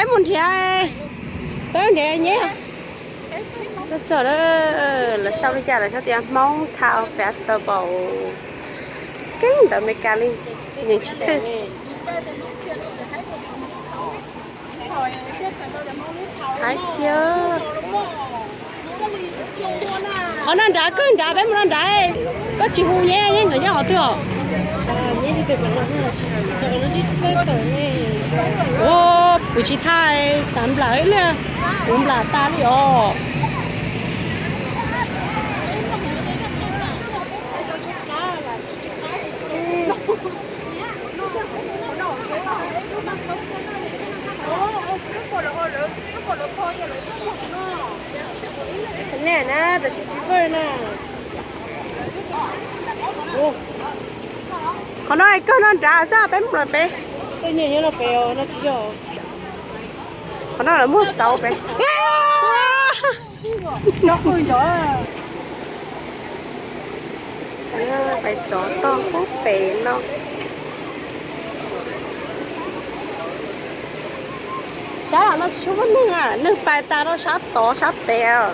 Mus nrhiav, peb nrhiav nyeb. Txog txog lawm, lawv sau li cas lawv sau tias Hmoob Town Festival. Keeb ntawm Meskas li, yeej tsis thwj. Hais tias qhov no nrad kawg nrad, peb mus no nrad, koj tsis hu nyeb, nyeb nkawd nyob qhov twg os? Ua kuv tsis thaj xav nplam ib pliag, kuv nplam tas li os. Nej na, tam sim tsis pawg na. Qhov no kawg no nrad xwb, peb mus lawm peb. Tej nyiaj nyob no pem no tsis yog. Qhov no lawv muag xauv pem. Pais tov toj pub pem no. Sab no tsis tshua muaj neeg, neeg pais tas rau sab tod sab pem.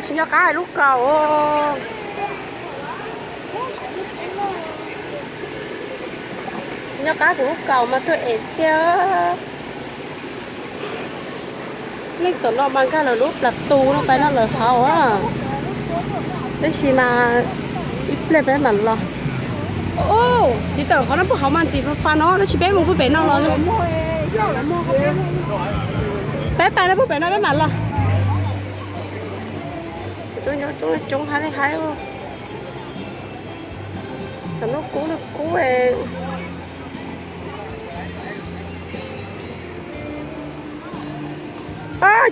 Tsis nco qab lub kaus. Tsis nco qab kuv lub kaus mas tuaj es tiag. Leej tom no mas nkag lawv lub plas tus no pais no lawv hauv. Tab sis mas ib pliag peb mam los. Txiv tawm qhov no puag hauv mas ntxim fa no, tab sis peb mus puag pem no los. Peb pais no puag pem no peb mam los. Coob coob haib li haib. Tsam no kub no kub.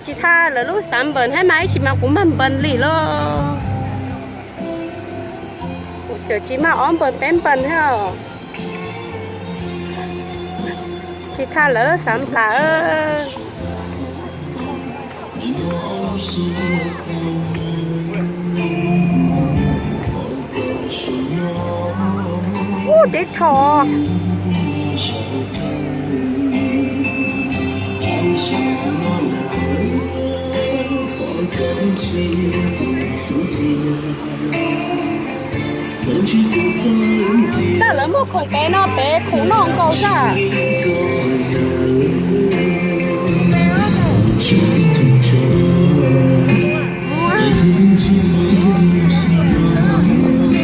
Tsis thaj lawv lub xav npawm thiab mas ib tsis mas kuv mag npawm li lauj. Kuv tseem tsis mag ob npawm peb npawm thiab. Tsis thaj lawv lub xav nplam. Ub, deb rho. Tab lawv muaj khoom pem no pem khoom noj nkaus xwb.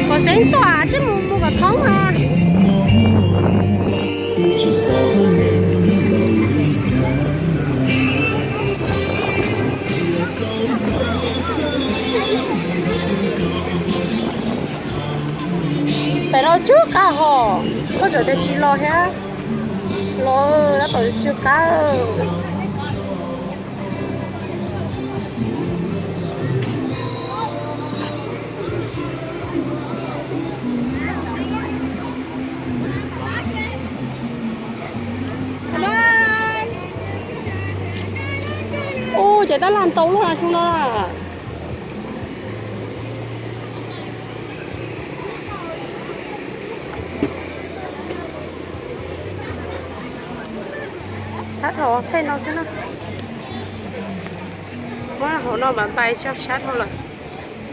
Kom xeeb tuaj tsij mus mus kom thoob na. Pem no tsw qab hos, koj tseem tias tsis los thiab. Los tab tom tsw qab. Ub, ces tab laj ntau luaj xyoo no. Sab dhau pheej no xwb na. Hauv no mas ntais tso sab dhau lawm.